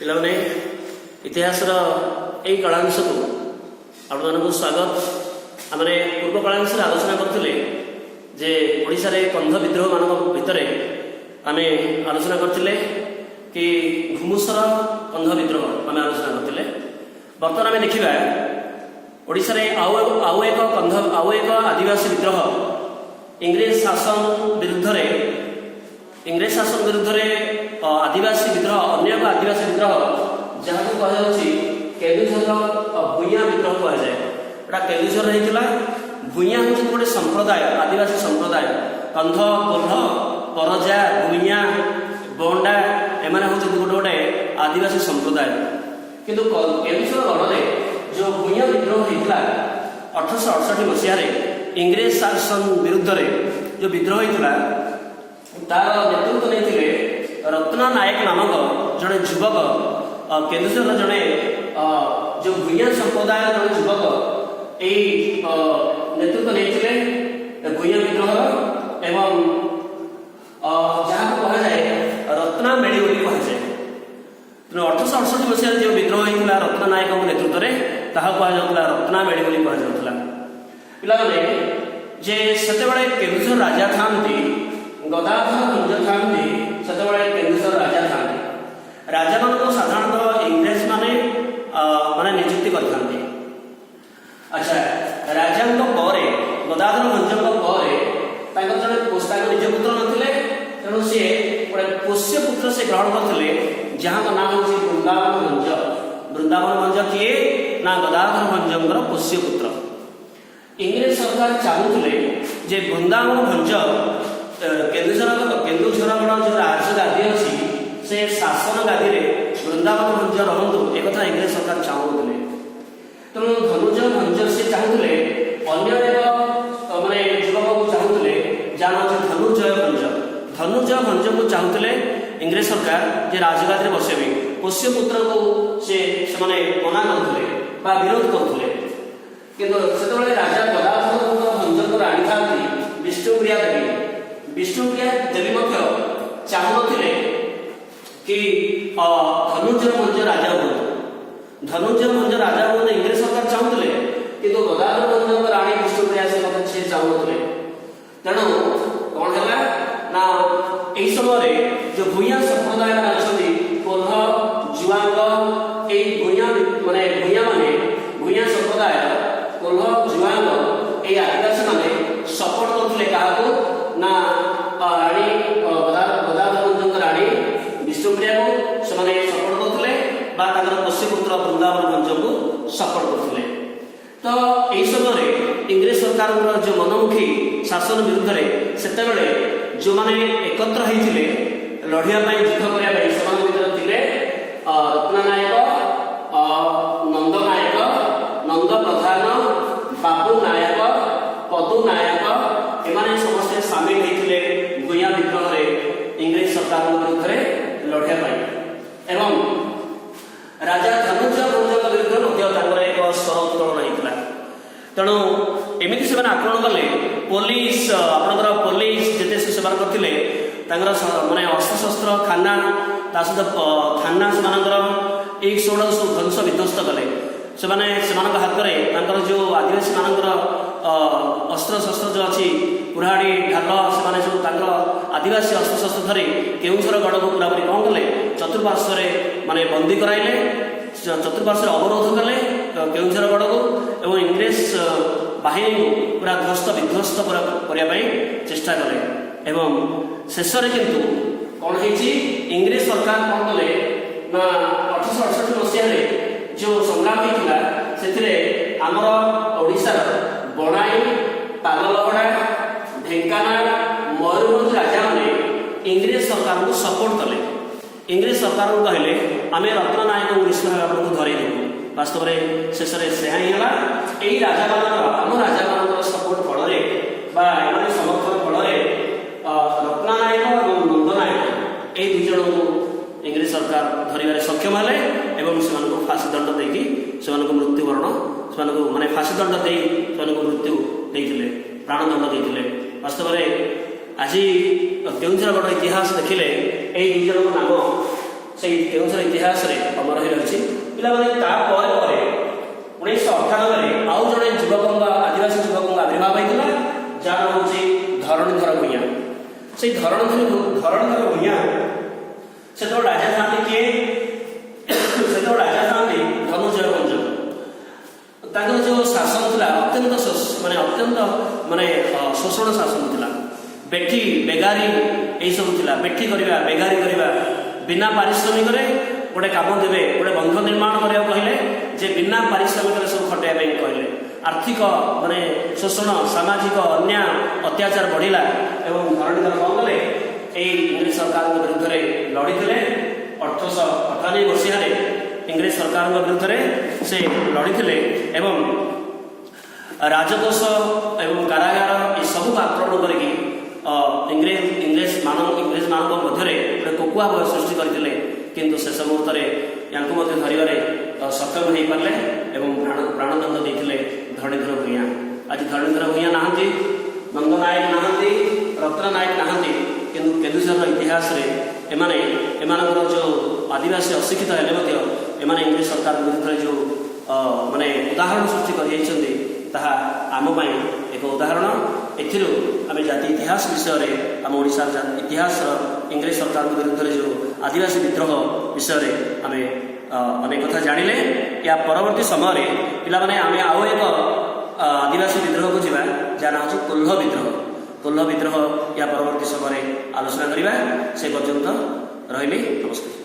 ପିଲାମାନେ, ଇତିହାସର ଏଇ କଳାଂଶକୁ ଆପଣମାନଙ୍କୁ ସ୍ୱାଗତ। ଆମେ ପୂର୍ବ କଳାଂଶରେ ଆଲୋଚନା କରୁଥିଲେ ଯେ ଓଡ଼ିଶାରେ କନ୍ଧ ବିଦ୍ରୋହମାନଙ୍କ ଭିତରେ ଆମେ ଆଲୋଚନା କରିଥିଲେ କି ଘୁମୁସର କନ୍ଧ ବିଦ୍ରୋହ ଆମେ ଆଲୋଚନା କରିଥିଲେ। ବର୍ତ୍ତମାନ ଆମେ ଦେଖିବା ଓଡ଼ିଶାରେ ଆଉ ଏକ କନ୍ଧ, ଆଉ ଏକ ଆଦିବାସୀ ବିଦ୍ରୋହ ଇଂରେଜ ଶାସନ ବିରୁଦ୍ଧରେ। ଇଂରେଜ ଶାସନ ବିରୁଦ୍ଧରେ ଆଦିବାସୀ ବିଦ୍ରୋହ, ଅନ୍ୟ ଏକ ଆଦିବାସୀ ବିଦ୍ରୋହ, ଯାହାକୁ କୁହାଯାଉଛି କେନ୍ଦୁଝରର ଭୂଇଁଆ ବିଦ୍ରୋହ କୁହାଯାଏ। ଏଟା କେନ୍ଦୁଝରରେ ହେଇଥିଲା। ଭୂଇଁଆ ହେଉଛନ୍ତି ଗୋଟେ ସମ୍ପ୍ରଦାୟ, ଆଦିବାସୀ ସମ୍ପ୍ରଦାୟ। କନ୍ଧ, କୋଲ୍ହ, ପରଜା, ଭୂଇଁଆ, ବଣ୍ଡା ଏମାନେ ହେଉଛନ୍ତି ଗୋଟେ ଗୋଟେ ଆଦିବାସୀ ସମ୍ପ୍ରଦାୟ। କିନ୍ତୁ କେନ୍ଦୁଝର ଗଡ଼ରେ ଯେଉଁ ଭୂଇଁଆ ବିଦ୍ରୋହ ହେଇଥିଲା 1868 ମସିହାରେ, ଇଂରେଜ ଶାସନ ବିରୁଦ୍ଧରେ ଯେଉଁ ବିଦ୍ରୋହ ହେଇଥିଲା, ତାର ନେତୃତ୍ୱ ନେଇଥିଲେ ରତ୍ନା ନାୟକ ନାମକ ଜଣେ ଯୁବକ। କେନ୍ଦୁଝରର ଜଣେ ଯୋଉ ଭୂଇଁଆ ସମ୍ପ୍ରଦାୟର ଜଣେ ଯୁବକ ଏଇ ନେତୃତ୍ୱ ନେଇଥିଲେ ଭୂଇଁଆ ବିଦ୍ରୋହର ଏବଂ ଯାହାକୁ କୁହାଯାଏ ରତ୍ନା ମେଳି ବୋଲି କୁହାଯାଏ। ତେଣୁ 1868 ମସିହାରେ ଯେଉଁ ବିଦ୍ରୋହ ହେଇଥିଲା ରତ୍ନା ନାୟକଙ୍କ ନେତୃତ୍ୱରେ, ତାହା କୁହାଯାଉଥିଲା ରତ୍ନା ମେଳି ବୋଲି କୁହାଯାଉଥିଲା। ପିଲାମାନେ, ଯେ ସେତେବେଳେ କେନ୍ଦୁଝର ରାଜା ଥାନ୍ତି, ଗଦାଧର ଭଞ୍ଜ ଥାନ୍ତି। ସେତେବେଳେ କେନ୍ଦୁଝର ରାଜା ଥାନ୍ତି। ରାଜାମାନଙ୍କୁ ସାଧାରଣତଃ ଇଂରେଜ ମାନେ ମାନେ ନିଯୁକ୍ତି କରିଥାନ୍ତି। ଆଚ୍ଛା, ରାଜାଙ୍କ ପରେ, ଗଦାଧର ଭଞ୍ଜଙ୍କ ପରେ ତାଙ୍କର ଜଣେ ତାଙ୍କ ନିଜ ପୁତ୍ର ନଥିଲେ। ତେଣୁ ସିଏ ଗୋଟେ ପୋଷ୍ୟ ପୁତ୍ର ସେ ଗ୍ରହଣ କରିଥିଲେ, ଯାହାଙ୍କ ନାଁ ହେଉଛି ବୃନ୍ଦାବନ ଭଞ୍ଜ। ବୃନ୍ଦାବନ ଭଞ୍ଜ କିଏ ନା ଗଦାଧର ଭଞ୍ଜଙ୍କର ପୋଷ୍ୟ ପୁତ୍ର। ଇଂରେଜ ସରକାର ଚାହୁଁଥିଲେ ଯେ ବୃନ୍ଦାବନ ଭଞ୍ଜ କେନ୍ଦୁଝରଗଡ଼ ଯୋଉ ରାଜଗାଦି ଅଛି, ସେ ଶାସନ ଗାଦିରେ ବୃନ୍ଦାବନ ଭଞ୍ଜ ରହନ୍ତୁ, ଏକଥା ଇଂରେଜ ସରକାର ଚାହୁଁନଥିଲେ। ତେଣୁ ଧନୁଜୟ ଭଞ୍ଜ ସେ ଚାହୁଁଥିଲେ, ଅନ୍ୟ ଏକ ମାନେ ଯୁବକକୁ ଚାହୁଁଥିଲେ, ଯାହା ନାଁ ହେଉଛି ଧନୁଜୟ ଭଞ୍ଜ। ଧନୁଜୟ ଭଞ୍ଜକୁ ଚାହୁଁଥିଲେ ଇଂରେଜ ସରକାର ଯେ ରାଜଗାଦିରେ ବସିବା ପାଇଁ। ପୋଷ୍ୟ ପୁତ୍ରକୁ ସେମାନେ ମନା କରୁଥିଲେ ବା ବିରୋଧ କରୁଥିଲେ। କିନ୍ତୁ ସେତେବେଳେ ରାଜା ଗଦାଧରଙ୍କ ଭଞ୍ଜଙ୍କ ରାଣୀ ଥାନ୍ତି ବିଷ୍ଣୁପ୍ରିୟା ଦେବୀ। ବିଷ୍ଣୁପ୍ରିୟା ଦେବୀ ମଧ୍ୟ ଚାହୁଁନଥିଲେ କି ଧନୁଜୟ ଭଞ୍ଜ ରାଜା ହୁଅନ୍ତୁ। ଧନୁଜୟ ଭଞ୍ଜ ରାଜା ହୁଅନ୍ତୁ ଇଂରେଜ ସରକାର ଚାହୁଁଥିଲେ, କିନ୍ତୁ ଗଦାଧର ଭଞ୍ଜଙ୍କ ରାଣୀ ବିଷ୍ଣୁପ୍ରିୟା ସେ ମଧ୍ୟ ସେ ଚାହୁଁନଥିଲେ। ତେଣୁ କଣ ହେଲା ନା ଏହି ସମୟରେ ଯୋଉ ଭୂଇଁଆ ସମ୍ପ୍ରଦାୟ ମାନେ ଅଛନ୍ତି, କୋଲ୍ହ, ଜୁଆଙ୍ଗ, ଏଇ ଭୂଇଁଆ ମାନେ, ଭୂଇଁଆ ମାନେ, ଭୂଇଁଆ ସମ୍ପ୍ରଦାୟ, କୋଲ୍ହ, ଜୁଆଙ୍ଗ, ଏଇ ଆଦିବାସୀ ମାନେ ସପୋର୍ଟ କରୁଥିଲେ କାହାକୁ ନା ରାଣୀ ଗଦାଧର ଭଞ୍ଜଙ୍କ ରାଣୀ ବିଷ୍ଣୁପ୍ରିୟାକୁ ସେମାନେ ସପୋର୍ଟ କରୁଥିଲେ ବା ତାଙ୍କର ପୋଷ୍ୟପୁତ୍ର ବୃନ୍ଦାବନ ଭଞ୍ଜଙ୍କୁ ସପୋର୍ଟ କରୁଥିଲେ। ତ ଏହି ସମୟରେ ଇଂରେଜ ସରକାରଙ୍କର ଯୋଉ ମନମୁଖୀ ଶାସନ ବିରୁଦ୍ଧରେ ସେତେବେଳେ ଯେଉଁମାନେ ଏକତ୍ର ହେଇଥିଲେ ଲଢ଼ିବା ପାଇଁ, ଯୁଦ୍ଧ କରିବା ପାଇଁ, ସେମାନଙ୍କ ଭିତରେ ଥିଲେ ରତ୍ନା ନାୟକ, ନନ୍ଦ ନାୟକ, ନନ୍ଦ ପ୍ରଧାନ, ବାବୁ ନାୟକ, ପଦୁ ନାୟକ। ଏମାନେ ସମସ୍ତେ ସାମିଲ ହେଇଥିଲେ ଭୂଇଁଆ ବିଦ୍ରୋହରେ ଇଂରେଜ ସରକାରଙ୍କ ବିରୁଦ୍ଧରେ ଲଢ଼ିବା ପାଇଁ ଏବଂ ରାଜା ଧନୁଜୟ ଭଞ୍ଜଙ୍କ ବିରୁଦ୍ଧରେ ମଧ୍ୟ ତାଙ୍କର ଏକ ସ୍ୱର ଉତ୍ତୋଳନ ହେଇଥିଲା। ତେଣୁ ଏମିତି ସେମାନେ ଆକ୍ରମଣ କଲେ। ପୋଲିସ, ଆପଣଙ୍କର ପୋଲିସ ଯେତେ ସେମାନେ କରିଥିଲେ, ତାଙ୍କର ମାନେ ଅସ୍ତ୍ରଶସ୍ତ୍ର ଖାନା, ତା ସହିତ ଥାନା, ସେମାନଙ୍କର ଏଇ ସବୁଗୁଡ଼ାକ ସବୁ ଧ୍ୱଂସ ବିଧ୍ୱସ୍ତ କଲେ ସେମାନେ। ସେମାନଙ୍କ ହାତରେ ତାଙ୍କର ଯେଉଁ ଆଦିବାସୀ ମାନଙ୍କର ଅସ୍ତ୍ରଶସ୍ତ୍ର ଯେଉଁ ଅଛି, କୁରାଢ଼ୀ, ଢାଲ, ସେମାନେ ସବୁ ତାଙ୍କର ଆଦିବାସୀ ଅସ୍ତ୍ରଶସ୍ତ୍ର ଧରି କେଉଁଝର ଗଡ଼କୁ ପୁରାପୁରି କ'ଣ କଲେ? ଚତୁଃପାର୍ଶ୍ୱରେ ମାନେ ବନ୍ଦୀ କରାଇଲେ, ଚତୁଃପାର୍ଶ୍ୱରେ ଅବରୋଧ କଲେ କେଉଁଝର ଗଡ଼କୁ ଏବଂ ଇଂରେଜ ବାହିନୀକୁ ପୁରା ଧ୍ୱସ୍ତ ବିଧ୍ୱସ୍ତ କରିବା ପାଇଁ ଚେଷ୍ଟା କଲେ। ଏବଂ ଶେଷରେ କିନ୍ତୁ କ'ଣ ହେଇଛି? ଇଂରେଜ ସରକାର କ'ଣ କଲେ ନା 1868 ମସିହାରେ ଯେଉଁ ସଂଗ୍ରାମ ହେଇଥିଲା, ସେଥିରେ ଆମର ଓଡ଼ିଶାର ବଣାଇ, ପାଲଲହଡ଼ା, ଢେଙ୍କାନାଳ, ମୟୂରଭଞ୍ଜ ରାଜାମାନେ ଇଂରେଜ ସରକାରଙ୍କୁ ସପୋର୍ଟ କଲେ। ଇଂରେଜ ସରକାରଙ୍କୁ କହିଲେ, ଆମେ ରତ୍ନ ନାୟକଙ୍କୁ ନିଶ୍ଚିତ ଭାବେ ଆପଣଙ୍କୁ ଧରେଇ ଦେବୁ। ବାସ୍ତବରେ ଶେଷରେ ସେୟା ହିଁ ହେଲା। ଏଇ ରାଜାମାନଙ୍କର, ଆମ ରାଜାମାନଙ୍କର ସପୋର୍ଟ ଫଳରେ ବା ଏମାନେ ସମର୍ଥନ ଫଳରେ ରତ୍ନା ନାୟକ ଏବଂ ନନ୍ଦ ନାୟକ ଏଇ ଦୁଇ ଜଣଙ୍କୁ ଇଂରେଜ ସରକାର ଧରିବାରେ ସକ୍ଷମ ହେଲେ ଏବଂ ସେମାନଙ୍କୁ ଫାଶୀ ଦଣ୍ଡ ଦେଇକି ସେମାନଙ୍କୁ ମୃତ୍ୟୁବରଣ, ସେମାନଙ୍କୁ ମାନେ ଫାଶୀ ଦଣ୍ଡ ଦେଇ ସେମାନଙ୍କୁ ମୃତ୍ୟୁ ଦେଇଥିଲେ, ପ୍ରାଣଦଣ୍ଡ ଦେଇଥିଲେ। ବାସ୍ତବରେ ଆଜି କେଉଁଝରଗଡ଼ ଇତିହାସ ଦେଖିଲେ ଏଇ ଦୁଇ ଜଣଙ୍କ ନାମ ସେଇ କେଉଁଝର ଇତିହାସରେ ଅମର ହୋଇ ରହିଛି। ପିଲାମାନେ, ତାପରେ ପରେ 1998ରେ ଆଉ ଜଣେ ଯୁବକଙ୍କ, ଆଦିବାସୀ ଯୁବକଙ୍କ ଆବିର୍ଭାବ ହେଇଥିଲା, ଯାହାର ନାଁ ହେଉଛି ଧରଣୀଧର ଭୂୟାଁ। ସେଇ ଧରଣୀଧର ଭୂୟାଁ, ସେତେବେଳେ ରାଜା ଥାନ୍ତି କିଏ? ସେତେବେଳେ ରାଜା ଥାନ୍ତି ଧନୁଜୟ ଭଞ୍ଜ। ତାଙ୍କର ଯେଉଁ ଶାସନ ଥିଲା ଅତ୍ୟନ୍ତ ମାନେ ଅତ୍ୟନ୍ତ ମାନେ ଶୋଷଣ ଶାସନ ଥିଲା। ବେଠି ବେଗାରୀ ଏଇସବୁ ଥିଲା। ବେଠି କରିବା, ବେଗାରୀ କରିବା, ବିନା ପାରିଶ୍ରମିକରେ ଗୋଟେ କାମ ଦେବେ, ଗୋଟେ ବନ୍ଧ ନିର୍ମାଣ କରିବାକୁ କହିଲେ ଯେ ବିନା ପାରିଶ୍ରମିକରେ ସବୁ ଖଟାଇବା ପାଇଁ କହିଲେ। ଆର୍ଥିକ ମାନେ ଶୋଷଣ, ସାମାଜିକ ଅନ୍ୟାୟ ଅତ୍ୟାଚାର ବଢ଼ିଲା ଏବଂ ଧରଣୀଧର କଣ କଲେ? ଏଇ ଇଂରେଜ ସରକାରଙ୍କ ବିରୁଦ୍ଧରେ ଲଢ଼ିଥିଲେ। 1898 ମସିହାରେ ଇଂରେଜ ସରକାରଙ୍କ ବିରୁଦ୍ଧରେ ସେ ଲଢ଼ିଥିଲେ ଏବଂ ରାଜକୋଷ ଏବଂ କାରାଗାର ଏସବୁକୁ ଆକ୍ରମଣ କରିକି ଇଂରେଜ ମାନଙ୍କ ମଧ୍ୟରେ ଗୋଟେ କୋକୁଆ ଭୟ ସୃଷ୍ଟି କରିଥିଲେ। କିନ୍ତୁ ଶେଷ ମୁହୂର୍ତ୍ତରେ ୟାଙ୍କୁ ମଧ୍ୟ ଧରିବାରେ ସକ୍ଷମ ହୋଇପାରିଲେ ଏବଂ ପ୍ରାଣଦଣ୍ଡ ଦେଇଥିଲେ ଧରଣୀଧର ଭୂୟାଁ। ଆଜି ଧରଣୀଧର ଭୂୟାଁ ନାହାନ୍ତି, ନନ୍ଦ ନାୟକ ନାହାନ୍ତି, ରତ୍ନ ନାୟକ ନାହାନ୍ତି, କିନ୍ତୁ କେନ୍ଦୁଝରର ଇତିହାସରେ ଏମାନଙ୍କର ଯେଉଁ ଆଦିବାସୀ ଅଶିକ୍ଷିତ ହେଲେ ମଧ୍ୟ ଏମାନେ ଇଂରେଜ ସରକାରଙ୍କ ବିରୁଦ୍ଧରେ ଯେଉଁ ମାନେ ଉଦାହରଣ ସୃଷ୍ଟି କରିଯାଇଛନ୍ତି, ତାହା ଆମ ପାଇଁ ଏକ ଉଦାହରଣ। ଏଥିରୁ ଆମେ ଜାତି ଇତିହାସ ବିଷୟରେ, ଆମ ଓଡ଼ିଶାର ଇତିହାସର ଇଂରେଜ ସରକାରଙ୍କ ବିରୁଦ୍ଧରେ ଯେଉଁ ଆଦିବାସୀ ବିଦ୍ରୋହ ବିଷୟରେ ଆମେ ଅନେକ କଥା ଜାଣିଲେ। ୟା ପରବର୍ତ୍ତୀ ସମୟରେ ପିଲାମାନେ, ଆମେ ଆଉ ଏକ ଆଦିବାସୀ ବିଦ୍ରୋହକୁ ଯିବା, ଯାହା ନାଁ ହେଉଛି କୋହ୍ଲ ବିଦ୍ରୋହ। କୋହ୍ଲ ବିଦ୍ରୋହ ୟା ପରବର୍ତ୍ତୀ ସମୟରେ ଆଲୋଚନା କରିବା। ସେ ପର୍ଯ୍ୟନ୍ତ ରହିଲି, ନମସ୍କାର।